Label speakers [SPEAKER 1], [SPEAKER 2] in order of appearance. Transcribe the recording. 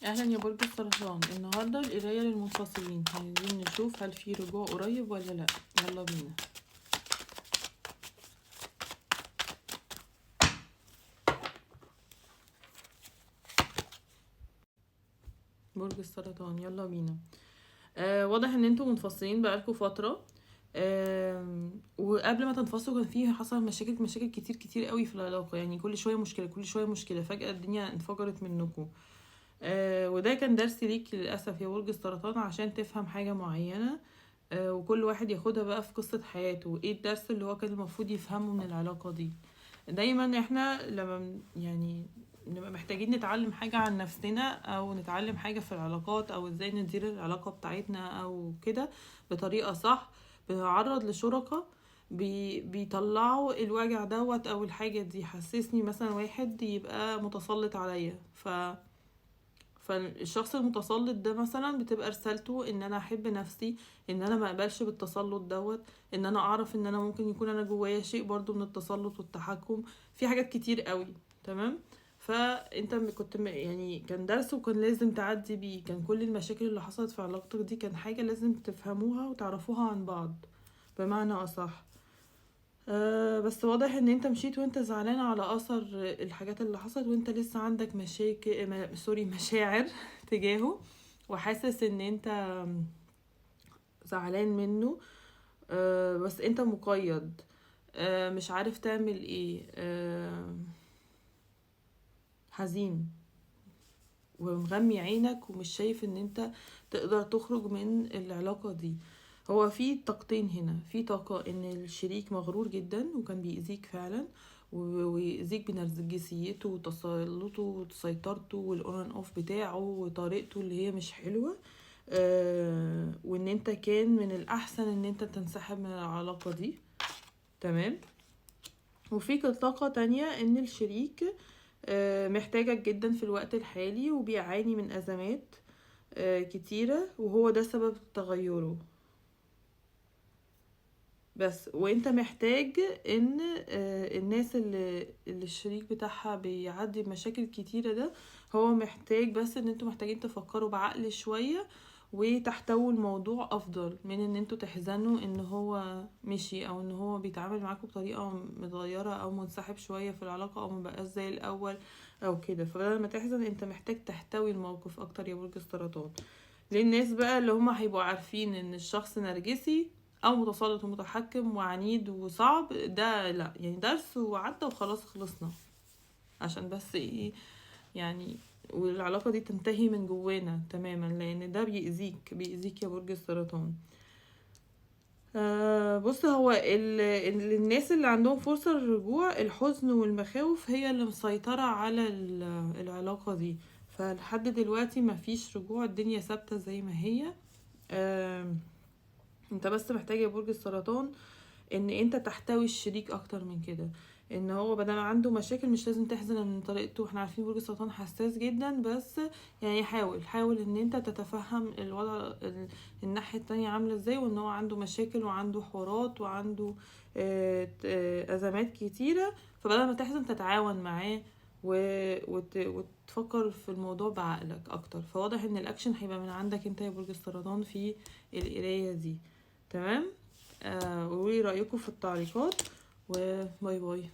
[SPEAKER 1] اهلا يا برج السرطان. النهارده القراية للمنفصلين، عايزين نشوف هل في رجوع قريب ولا لا. يلا بينا. برج السرطان يلا بينا. واضح ان انتوا منفصلين بقالكوا فترة. وقبل ما تنفصلوا كان فيه حصل مشاكل كتير كتير قوي في العلاقة، يعني كل شوية مشكلة كل شوية مشكلة، فجاة الدنيا انفجرت منكم. وده كان درس ليك للأسف يا برج السرطان عشان تفهم حاجة معينة، وكل واحد ياخدها بقى في قصة حياته. ايه الدرس اللي هو كان المفروض يفهمه من العلاقة دي؟ دايما احنا لما يعني نبقى محتاجين نتعلم حاجة عن نفسنا او نتعلم حاجة في العلاقات او ازاي ندير العلاقة بتاعتنا او كده بطريقة صح، بنتعرض لشركاء بيطلعوا الوجع دوت او الحاجة دي. حسسني مثلا واحد يبقى متسلط عليا، فالشخص المتسلط ده مثلا بتبقى رسالته ان انا احب نفسي، ان انا ما اقبلش بالتسلط دوت، ان انا اعرف ان انا ممكن يكون انا جوايا شيء برضو من التسلط والتحكم في حاجات كتير قوي. تمام؟ فانت كنت يعني كان درس وكان لازم تعدي بيه، كان كل المشاكل اللي حصلت في علاقتك دي كان حاجة لازم تفهموها وتعرفوها عن بعض بمعنى اصح. بس واضح ان انت مشيت وانت زعلان على اثر الحاجات اللي حصلت، وانت لسه عندك مشاكل مشاعر تجاهه، وحاسس ان انت زعلان منه، بس انت مقيد، مش عارف تعمل ايه، حزين ومغمي عينك ومش شايف ان انت تقدر تخرج من العلاقة دي. هو في طاقتين هنا، في طاقة ان الشريك مغرور جدا وكان بيأذيك فعلا، ويأذيك بنرجسيته وتسلطه وسيطرته وال on off بتاعه وطريقته اللي هي مش حلوة، وان انت كان من الاحسن ان انت تنسحب من العلاقة دي. تمام؟ وفي طاقة تانية ان الشريك محتاجك جدا في الوقت الحالي وبيعاني من ازمات كتيرة، وهو ده سبب تغيره بس. وانت محتاج ان الناس اللي الشريك بتاعها بيعدي بمشاكل كتيرة ده، هو محتاج بس ان انتوا محتاجين تفكروا بعقل شوية وتحتووا الموضوع افضل من ان انتوا تحزنوا ان هو مشي او ان هو بيتعامل معاكم بطريقة متغيرة او منسحب شوية في العلاقة او مبقاش زي الاول او كده. فبدل ما تحزن انت محتاج تحتوي الموقف اكتر يا برج السرطان. للناس بقى اللي هما هيبقوا عارفين ان الشخص نرجسي او متسلط ومتحكم وعنيد وصعب، ده لا، يعني درس وعدى وخلاص خلصنا، عشان بس ايه يعني، والعلاقة دي تنتهي من جوانا تماما، لان ده بيأذيك يا برج السرطان. بص، هو الناس اللي عندهم فرصة للرجوع، الحزن والمخاوف هي اللي مسيطرة على العلاقة دي، فلحد دلوقتي مفيش رجوع، الدنيا ثابتة زي ما هي. انت بس محتاج يا برج السرطان ان انت تحتوي الشريك اكتر من كده، ان هو بدل عنده مشاكل مش لازم تحزن من طريقته، احنا عارفين برج السرطان حساس جدا، بس يعني حاول ان انت تتفهم الوضع الناحية التانية عاملة ازاي، وان هو عنده مشاكل وعنده حوارات وعنده ازمات كتيرة، فبدل ما تحزن تتعاون معاه وتفكر في الموضوع بعقلك اكتر. فواضح ان الاكشن هيبقى من عندك انت يا برج السرطان في القراية دي. تمام؟ قولوا لي رأيكم في التعليقات، و bye bye.